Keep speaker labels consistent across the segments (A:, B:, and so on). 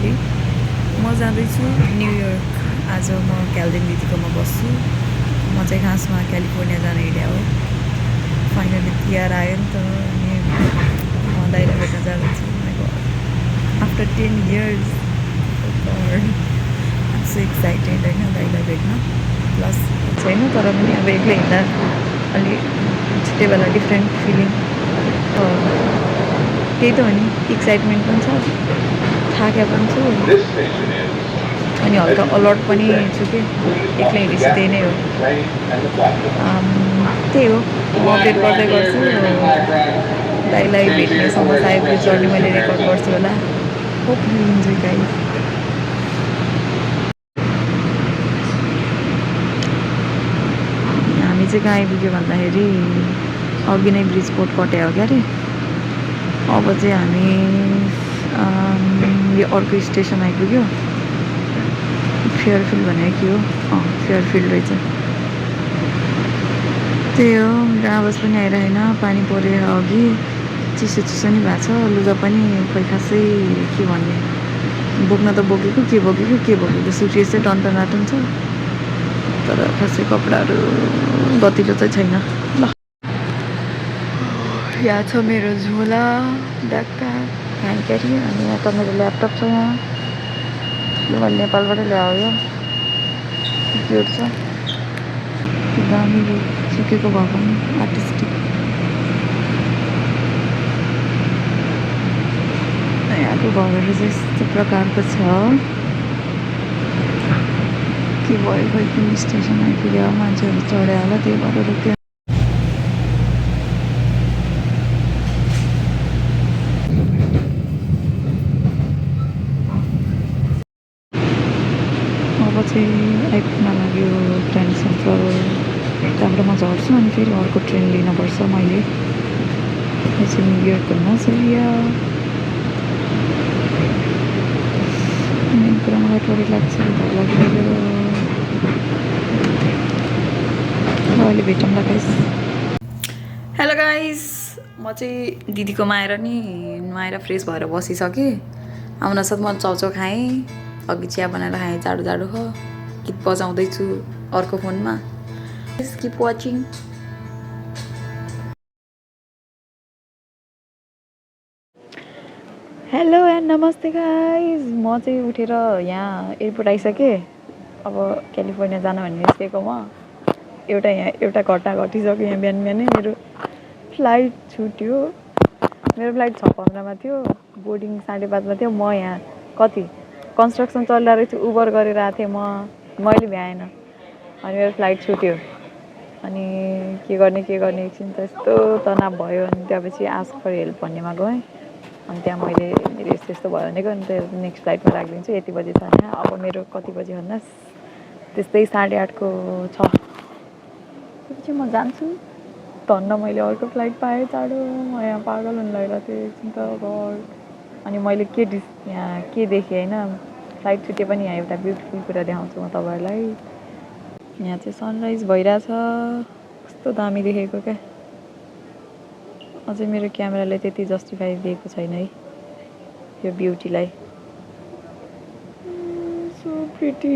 A: भन्दाखेरि म जाँदैछु न्युयोर्क। आज म क्याल्भिन दिदीकोमा बस्छु। म चाहिँ खासमा क्यालिफोर्निया जाने इडिया हो। फाइनली तिहार आयो नि त, अनि म दाइलाई भेट्न जाँदैछु। आफ्टर 10 years आम सो एक्साइटेड होइन दाइलाई भेट्न। प्लस छैन तर पनि अब एक्लै हिँड्दा अलिक छुट्टै बेला डिफ्रेन्ट फिलिङ त्यही त हो नि। एक्साइटमेन्ट पनि छ, थाक्या पनि छु, अनि हल्का अलर्ट पनि छु कि एक्लै हिँडेपछि त्यही नै हो। त्यही हो, म अपडेट गर्दै गर्छु। दाइलाई भेट्नेसम्म सायद यो जर्नी मैले रेकर्ड गर्छु होला। Hope you enjoy guys. हामी चाहिँ कहाँ आइपुग्यो भन्दाखेरि अघि नै ब्रिजपोर्ट कट्या हो क्या अरे। अब चाहिँ हामी यो अर्को स्टेसन आइपुग्यो। फेयरफिल्ड भनेको के हो? फेयरफिल्ड रहेछ। त्यही हो, मेरो आवाज पनि आइरहेन। पानी पऱ्यो अघि, चिसो चिसो नि भएको छ। लुगा पनि खोइ खासै के भन्ने, बोक्न त बोकेको सुटकेस चाहिँ टन्टनाटन छ, तर खासै कपडाहरू गतिलो चाहिँ छैन। ल, यहाँ छ मेरो झोला, ब्याकप्याक, ह्यान्ड क्यारी, अनि यहाँ त मेरो ल्यापटप छ। यहाँ मैले नेपालबाट ल्यायो, क्युट छ, दामी सुकेको भए पनि आर्टिस्टिक। यहाँको घरहरू चाहिँ यस्तो प्रकारको छ। के भयो खोइ, कुन स्टेसन आइपुग्यो, मान्छेहरू चढ्यो होला, त्यही भएर रोक्यो। अब चाहिँ आइपुग्न लाग्यो ग्रान्ड सेन्ट्रल। त्यहाँबाट म झर्छु, अनि फेरि अर्को ट्रेन लिनुपर्छ मैले। यो चाहिँ न्युयोर्कको नजरिया। मेन कुरा मलाई थोरै लाग्छ, डर लागिरहेको। अहिले भेटौँला गाइस। हेलो गाइस, म चाहिँ दिदीकोमा आएर नि नुहाएर फ्रेस भएर बसिसकेँ। आउनसाथ म चाउचाउ खाएँ, अघि चिया बनाएर खाएँ, जाडो हो। गीत बजाउँदैछु अर्को फोनमा। Keep watching. हेलो एन्ड नमस्ते गाइस। म चाहिँ उठेर यहाँ एयरपोर्ट आइसकेँ। अब क्यालिफोर्निया जान भन्ने निस्केको म। एउटा घटना घटिसक्यो यहाँ बिहानै। मेरो फ्लाइट छुट्यो। मेरो फ्लाइट 6:15 थियो, बोर्डिङ 5:30 थियो। म यहाँ कति कन्स्ट्रक्सन चलिरहेको रहेछ, उबर गरेर आएको थिएँ मैले भ्याएन, अनि मेरो फ्लाइट छुट्यो। अनि के गर्ने एकछिन त यस्तो तनाव भयो। अनि त्यसपछि आस्क फर हेल्प भन्नेमा गएँ। अनि त्यहाँ मैले मेरो यस्तो भयो भनेको, अनि त नेक्स्ट फ्लाइटमा राखिदिन्छु, यति बजी छ यहाँ। अब मेरो कति बजी भन्नुहोस्, त्यस्तै 8:30को छ। त्यसपछि म जान्छु। धन्न मैले अर्को फ्लाइट पाएँ चाँडो। म यहाँ पागल हुनु लागिरहेको थिएँ एकछिन त घर। अनि मैले यहाँ के देखेँ होइन, फ्लाइट छुट्यो पनि यहाँ एउटा ब्युटिफुल कुरा देखाउँछु म तपाईँहरूलाई। यहाँ चाहिँ सनराइज भइरहेछ, कस्तो दामी देखेको क्या। अझै मेरो क्यामेराले त्यति जस्टिफाई दिएको छैन है यो ब्युटीलाई। So pretty.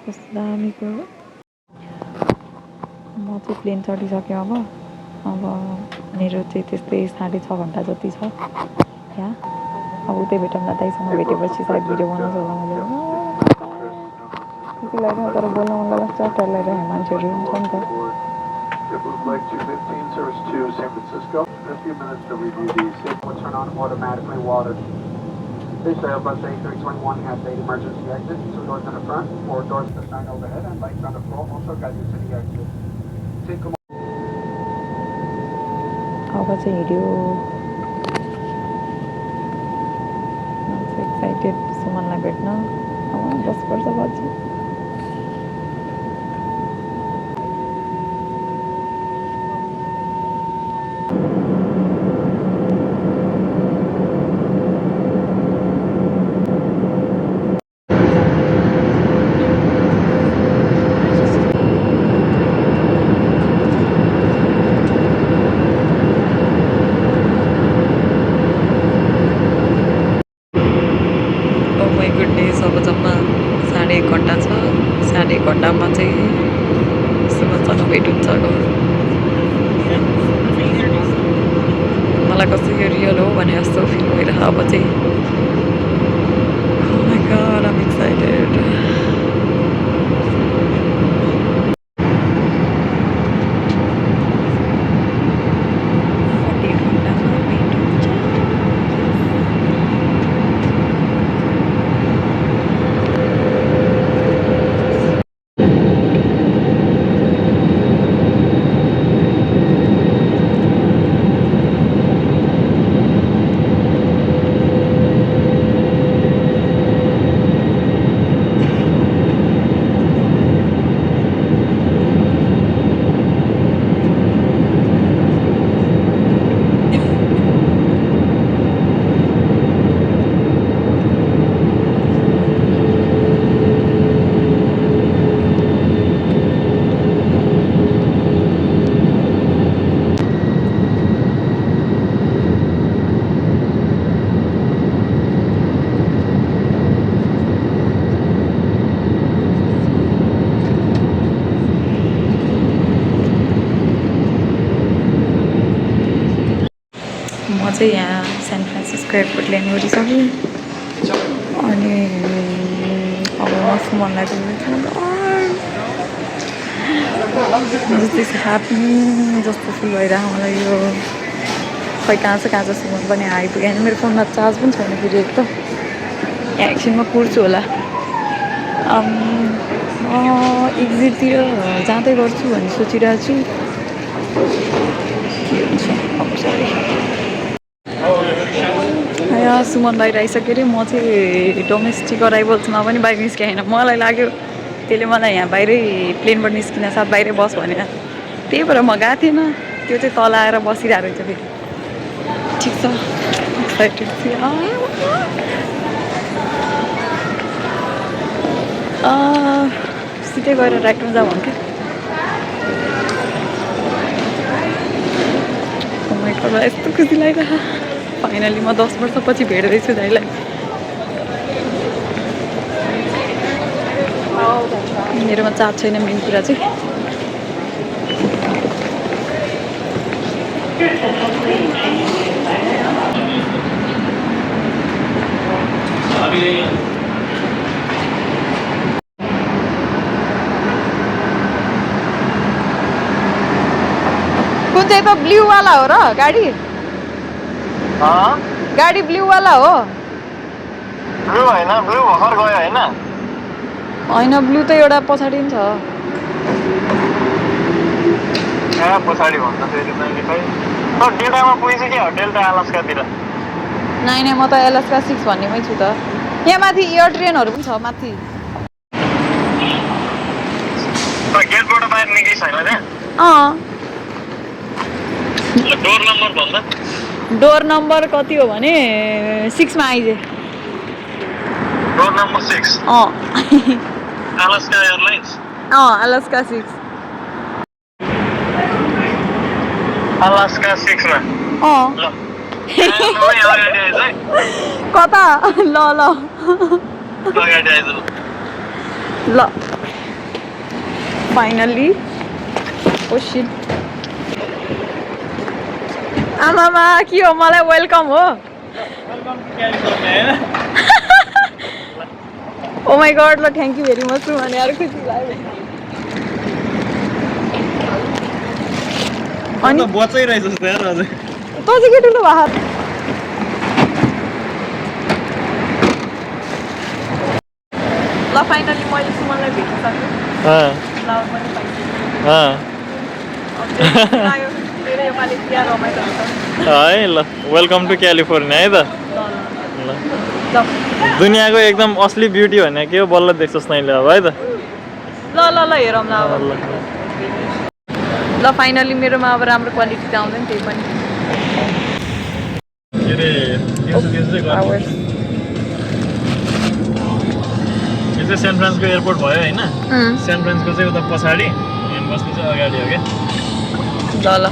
A: कस्तो दामीको। म चाहिँ प्लेन चढिसकेँ। अब मेरो चाहिँ त्यस्तै 6.5 घन्टा जति छ यहाँ। अब उतै भेटौँला, दाइसँग भेटेपछि सायद भिडियो बनाउँछु होला मैले। खुसी लाग्यो, तर बोल्न मन लाग्छ, डर लागिरहेको मान्छेहरू हुन्छ नि त।
B: This Airbus A321 has 8 emergency exits, 2 doors in the front, 4 doors to the side overhead, and lights on the floor also guide you to the exit.
A: अब चाहिँ हिँड्यो। एक्साइटेड सुमनलाई भेट्न। 10 वर्षपछि। म चाहिँ यहाँ सान फ्रान्सिस्को एयरपोर्ट ल्यान्ड गरिसकेँ अनि अब म सुमनलाई जस्तै ह्याप्पी जस्तो फिल भइरहेको मलाई यो खै कहाँ छ सुमन पनि आइपुग्यो होइन मेरो फोनमा चार्ज पनि छैन फेरि एक त यहाँ एकछिनमा कुर्छु होला एक्जिटतिर जाँदै गर्छु भन्ने सोचिरहेको छु के हुन्छ अब सरी यहाँ सुमन बाहिर आइसक्यो अरे म चाहिँ डोमेस्टिक अराइभल्समा पनि बाहिर निस्केँ होइन मलाई लाग्यो त्यसले मलाई यहाँ बाहिरै प्लेनबाट निस्किन साथ बाहिरै बस भनेर त्यही भएर म गएको थिएन त्यो चाहिँ तल आएर बसिरहेको रहेछ फेरि ठिक छ एक्साइटेड छु सिधै गएर राइटमा जाऊँ क्या यस्तो खुसी लागिरहेको फाइनली म 10 वर्षपछि भेट्दैछु दाइलाई मेरोमा चार्ज छैन मेन कुरा चाहिँ कुन चाहिँ त ब्लू वाला हो र गाडी गाडी ब्लू वाला हो
C: ब्लू हैन ब्लू भर्खर गयो हैन
A: होइन ब्लू त एउटा पछाडि पनि छ
C: कहाँ पछाडि भन्छ फेरि मैले खै त डेल्टामा पुगिसक्यो डेल्टा अलास्कातिर
A: नाइ म त एलास्का 6 भन्नेमै छु त यहाँ माथि एयर ट्रेनहरू पनि छ माथि
C: गेटबाट बाहिर निकै छैन त्यहाँ डोर नम्बर भन्दा
A: डोर नम्बर कति हो भने 6 मा आइजे
C: door number 6 Alaska Airlines
A: Alaska 6
C: Alaska 6 मा ल
A: कता ल
C: अगाडि आइज
A: ल फाइनल्ली ओ शिट आमामा के हो मलाई वेलकम हो ओ माई गॉड ल थ्याङ्क यू भेरी मच भने यार खुसी लाग्यो अनि
C: बचाइ रहेछ त यार अझै
A: त चाहिँ के ठुलो भा ल फाइनली मैले सुमनलाई भेट्न सक्छु फ्लावर पनि पाइसकेँ धेरै योपालि क्या रमाइलो हुन्छ
C: है ल वेलकम टु क्यालिफोर्निया है त
A: ल
C: दुनियाँको एकदम असली ब्युटी भने के हो बल्ल देख्छस् तैँले अब है त
A: ल हेरौँ न अब ल फाइनली मेरोमा अब राम्रो क्वालिटी त आउँदैन त्यही पनि
C: सान फ्रान्सिस्को एयरपोर्ट भयो होइन सान फ्रान्सिस्को चाहिँ उता पछाडि बस्नु चाहिँ अगाडि हो क्या
A: ल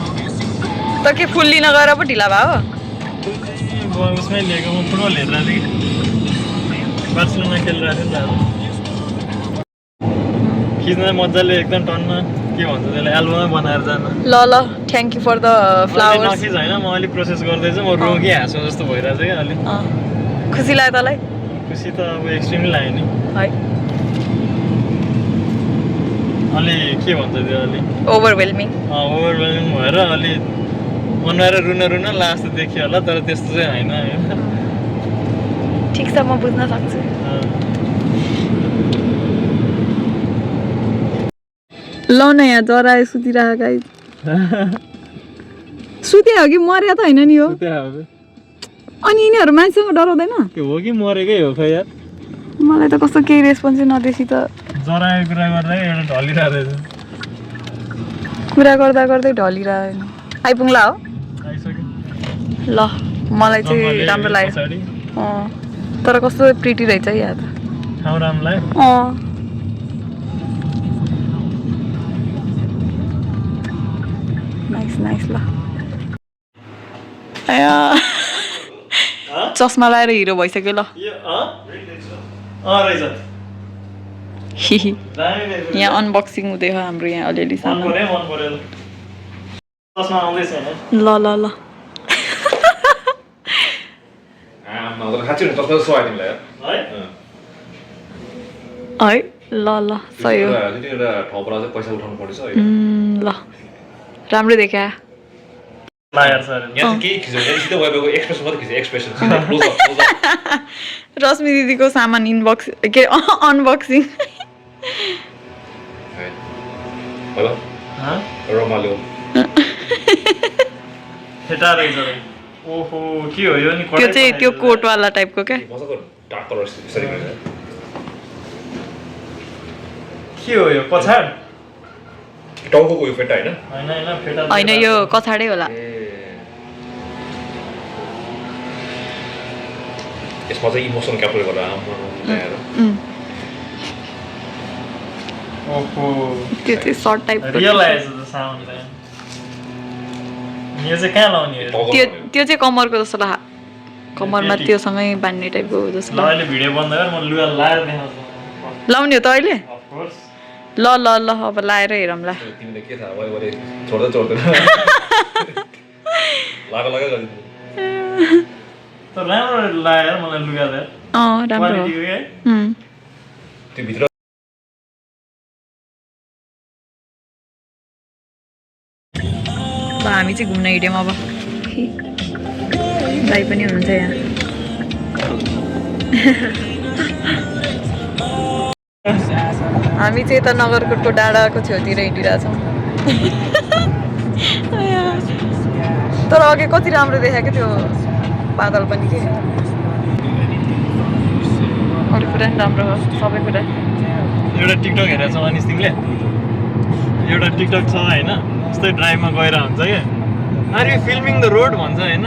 A: त के फुल लिन गएर पो ढिला भयो
C: उसमै लिएको म फुटबल हेरिरहेको थिएँ कि बार्सिलोना खेलिरहेको थियो नि त खिच्न मजाले एकदम टन्न के भन्छ त्यसलाई एल्बमै बनाएर जानु
A: ल thank you for the flowers
C: नखिच होइन म अलिक प्रोसेस गर्दैछु म रोगी हाँसो जस्तो भइरहेको छ क्या अलिक
A: खुसी लाग्यो तँलाई
C: खुसी त अब एक्सट्रिमली लाग्यो नि
A: है
C: अलि के भन्छ त्यो अलि
A: ओभरवेल्मिङ
C: भएर अलि अनुहार रुन लास्ट देखियो होला तर त्यस्तो चाहिँ होइन
A: ठिक छ म बुझ्न सक्छु ल न यहाँ जरा सुतिरहेको गाई सुते हो कि मर्या त होइन नि हो अनि यिनीहरू मान्छेसँग डराउँदैन
C: हो कि मरेकै हो खै यार
A: मलाई त कस्तो केही रेस्पोन्सै नदेखि त
C: जराएको कुरा गर्दा एउटा ढलिरहेको रहेछ
A: कुरा गर्दा गर्दै ढलिरहेको आइपुग्ला हो
C: आइसक्यो
A: ल मलाई चाहिँ राम्रो लाग्यो तर कस्तो प्रिटी रहेछ है यहाँ त
C: ठाउँ राम्रो लाग्यो
A: नाइस ल चस्मा लगाएर हिरो भइसक्यो ल यहाँ अनबक्सिङ हुँदै हाम्रो यहाँ अलिअलि सामान ल
D: तर खाँच्चै नि तस्मा सहाय तिमीलाई
C: है
A: है ल ल सही हो
D: एउटा ठाउँबाट चाहिँ पैसा उठाउनु पर्छ
A: ल राम्रो देखा
C: लायर सर
D: यहाँ चाहिँ केही खिच्यो यहाँ सिधै वेबको एक्सप्रेसन मात्रै खिच्यो एक्सप्रेसन सिधै क्लोज अप
A: रश्मि दिदीको सामान इनबक्स के अनबक्सिङ
D: होला रमाइलो
C: फेटा रहेछ ओहो के हो यो नि
A: त्यो चाहिँ त्यो कोटवाला टाइपको क्या
D: मजाको डार्क कलर यसरी गरेर
C: के हो यो पछाड
D: टाउको यो फेटा होइन
C: होइन फेटा
A: होइन यो कछाडै होला
D: यसमा चाहिँ इमोसन क्याप्चर गरेर ल्याएर
C: ओहो
A: त्यो चाहिँ सर्ट टाइपको
C: रियल आएछ त साउन्ड चाहिँ यो चाहिँ कहाँ लाउने हो
A: त्यो चाहिँ कम्मरको जस्तो लाग्यो कम्मरमा त्योसँगै बान्ने टाइपको जस्तो
C: ल अहिले भिडियो बन्द गर म लुगा लाएर देखाउँछु
A: लाउने हो त अहिले
C: अफ कोर्स
A: ल ल ल अब लाएर हेरौँला
D: तिमीले के थाहा भयो भने छोड्दै छोड्दैन लाग गरिदिनु
C: तर राम्रो लाएर मलाई लुगा दिएर
A: राम्रो हो
C: क्वालिटीको है
D: त्यो भित्र
A: ल हामी चाहिँ घुम्न हिँड्यौँ अब दाइ पनि हुनुहुन्छ यहाँ हामी चाहिँ यता नगरकोटको डाँडाको छेउतिर हिँडिरहेछौँ तर अघि कति राम्रो देखाएको त्यो बादल पनि के अरू कुरा नि राम्रो हो सबै कुरा
C: एउटा टिकटक हेरेको छ अनिस तिमीले एउटा टिकटक छ होइन यस्तै ड्राइभमा गएर हुन्छ क्या are you filming the road भन्छ होइन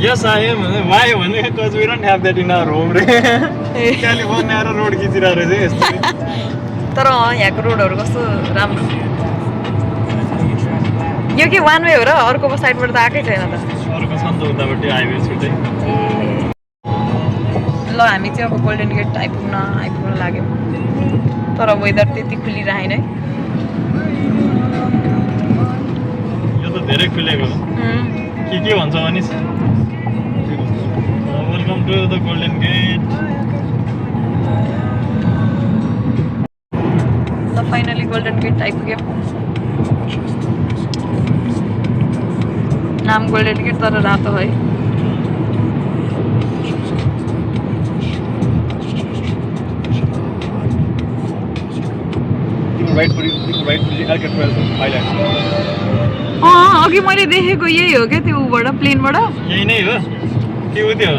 C: यस आयो भने वाइ भने cause we don't have that in our home रे क्यालिफोर्निया आएर रोड खिचिरहेको रहेछ यस्तो
A: तर यहाँको रोडहरू कस्तो राम्रो यो के वान वे हो र अर्को साइडबाट त आएकै छैन त
C: अर्को छ नि त उतापट्टि हाइवे छुट्टै
A: ल हामी चाहिँ अब गोल्डन गेट आइपुग्न लाग्यौँ तर वेदर त्यति खुलिरहेन है
C: यो त धेरै खुलेको हो के भन्छ Anish welcome to the golden gate
A: ल फाइनली गोल्डन गेट आइपुग्यो नाम गोल्डन गेट तर रातो है अघि मैले देखेको यही हो क्या त्यो उबाट प्लेनबाट
C: यही नै हो के हो त्यो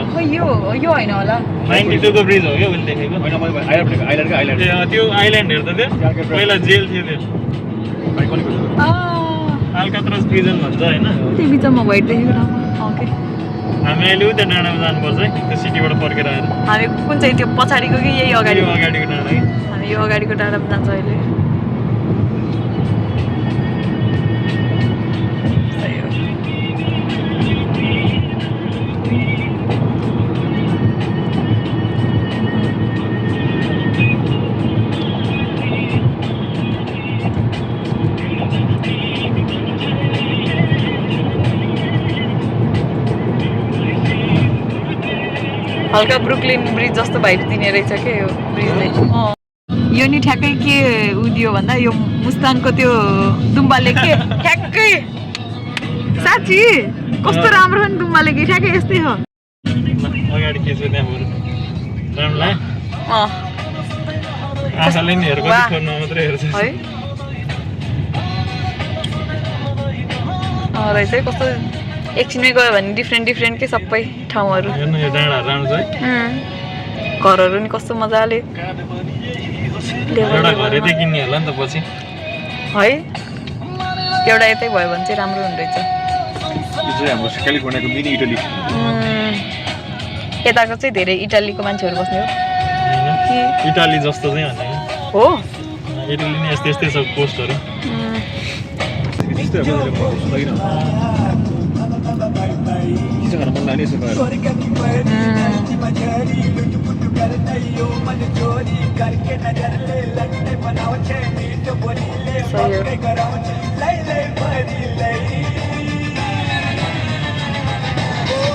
A: यो होइन होला
C: 92 को ब्रिज हो क्या मैले देखेको त्यो आइल्यान्डहरू त त्यो पहिला जेल थियो त्यो अल्काट्राज प्रिजन भन्छ होइन
A: त्यो बिचमा वाइट देखेको ठाउँमा ओके
C: हामी अहिले उता डाँडामा जानुपर्छ है त्यो सिटीबाट फर्केर आएर
A: हामी कुन चाहिँ त्यो पछाडिको कि यही अगाडि
C: अगाडिको डाँडा है
A: हामी यो अगाडिको डाँडामा जान्छ अहिले हल्का ब्रुकलिन ब्रिज जस्तो भाइब दिने रहेछ क्या यो ब्रिजले यो नि ठ्याक्कै के उदियो भन्दा यो मुस्ताङको त्यो दुम्बाले के ठ्याक्कै साँच्ची कस्तो राम्रो छ नि दुम्बाले कि ठ्याक्कै यस्तै हो
C: अगाडि के छ त्यहाँ बरु राम्रो लाग्यो आशाले नि हेरेको फोनमा मात्रै हेर्छ
A: है रहेछ है कस्तो एकछिनमै गयो भने डिफ्रेन्ट के सबै ठाउँहरू
C: हेर्नु यो डाँडाहरू राम्रो छ है
A: घरहरू नि कस्तो मजाले
C: एउटा घर यतै किन्ने होला नि त पछि
A: है एउटा यतै भयो भने चाहिँ राम्रो हुने रहेछ
D: यो चाहिँ हाम्रो क्यालिफोर्नियाको मिनी इटली
A: यताको चाहिँ धेरै इटालीको मान्छेहरू बस्ने हो
C: होइन इटाली जस्तो चाहिँ भने
A: हो
C: इटली नि यस्तै यस्तै छ पोस्टहरू
D: मन लाग्ने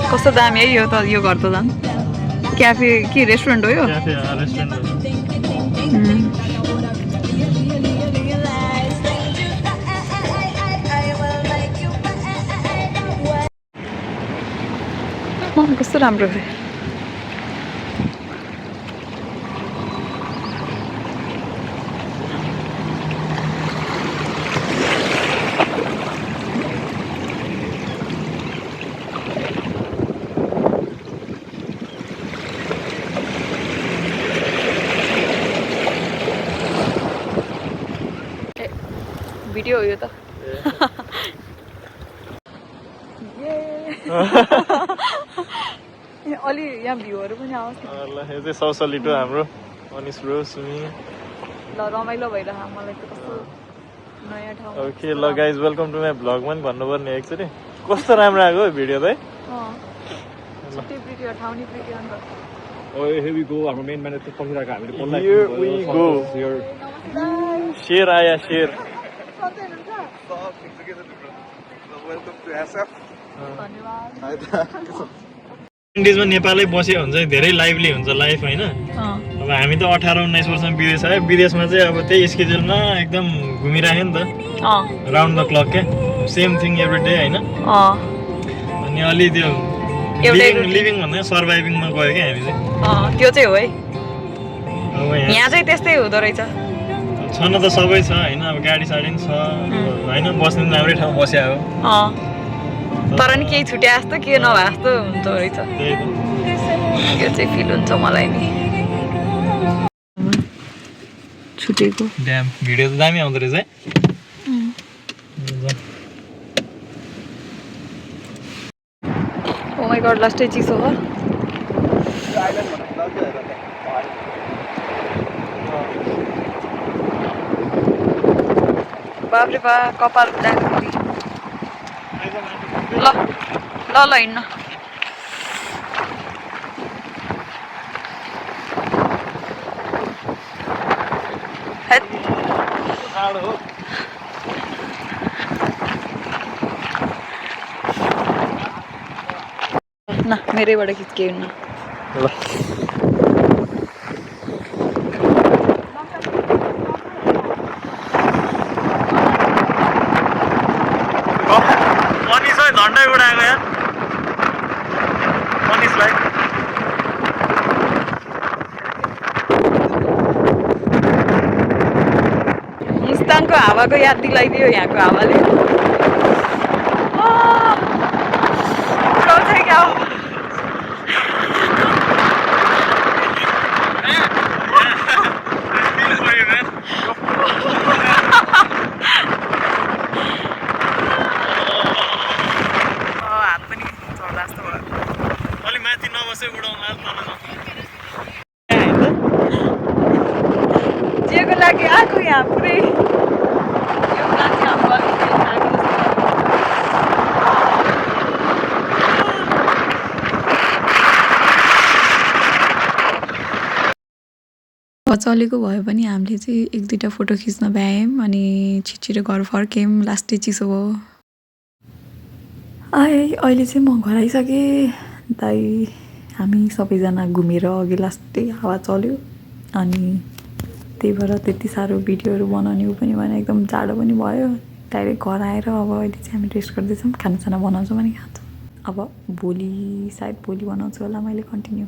A: कस्तो दामी है यो त यो घर त झन् क्याफे के रेस्टुरेन्ट हो यो
C: क्याफे रेस्टुरेन्ट
A: कस्तो राम्रो थियो भिडियो हो यो त अलि यहाँ भ्यूहरू पनि आओस्
C: ल यो चाहिँ सौसलिटो हाम्रो अनिस ब्रो सुमी
A: ल रमाइलो भइरह मलाई त कस्तो नयाँ ठाउँ
C: ओके ल गाइज वेलकम टु माई भ्लगमा पनि भन्नुपर्ने एकचोटि कस्तो राम्रो आएको भिडियो चाहिँ
A: छुट्टै प्रिटियो ठाउँ नि प्रिटियो अन्त
D: Oh, here we go. Our main man is पसिरहेको हामीले बोल्दै
C: Here we go. शेर आया शेर इन्डिजमा नेपालै बस्यो भने चाहिँ धेरै लाइभली हुन्छ लाइफ होइन अब हामी त 18-19 वर्षमा विदेश आयो विदेशमा चाहिँ अब त्यही स्केड्युलमा एकदम घुमिराख्यो नि त राउन्ड द क्लक के सेम थिङ एभ्री डे होइन अनि अलि त्यो लिभिङ भन्दा सर्भाइभिङमा गयो क्या हामी चाहिँ
A: त्यो चाहिँ हो है
C: अब
A: यहाँ चाहिँ त्यस्तै हुँदो रहेछ
C: छ न त सबै छ होइन अब गाडी साडी पनि छ होइन बस्नु पनि राम्रै ठाउँ बस्या हो
A: तर नि केही छुट्या जस्तो के नभए जस्तो हुँदो रहेछ
C: त्यही त
A: त्यो चाहिँ फिल हुन्छ मलाई नि छुटेको
C: ड्याम भिडियो त दामी आउँदो रहेछ है
A: ओ माई गॉड लास्टै चिसो हो बाफ्रे बा कपाल डाक्दाखेरि ल ल ल हिँड्न न मेरैबाट खिच्के हिँड्न
C: ल अनिसलाई झन्डै उडाएको यार अनिसलाई
A: मुस्ताङको हावाको याद दिलाइदियो यहाँको हावाले क्या हो हात पनि चढ्दा जस्तो भयो
C: अलि माथि नबसे उडाउनु
A: जेको लागि आएको यहाँ पुरै यो माथि हाम्रो अलिकति आएको जस्तो चलेको भयो भने हामीले चाहिँ 1-2टा फोटो खिच्न भ्यायौँ अनि छिटो घर फर्क्यौँ लास्टै चिसो भयो अहिले चाहिँ म घर आइसकेँ दाइ हामी सबैजना घुमेर अघि लास्टै हावा चल्यो अनि त्यही भएर त्यति साह्रो भिडियोहरू बनाउने ऊ पनि भएन एकदम जाडो पनि भयो डाइरेक्ट घर आएर अब अहिले चाहिँ हामी रेस्ट गर्दैछौँ खानासाना बनाउँछौँ अनि खान्छौँ अब भोलि सायद भोलि बनाउँछु होला मैले कन्टिन्यू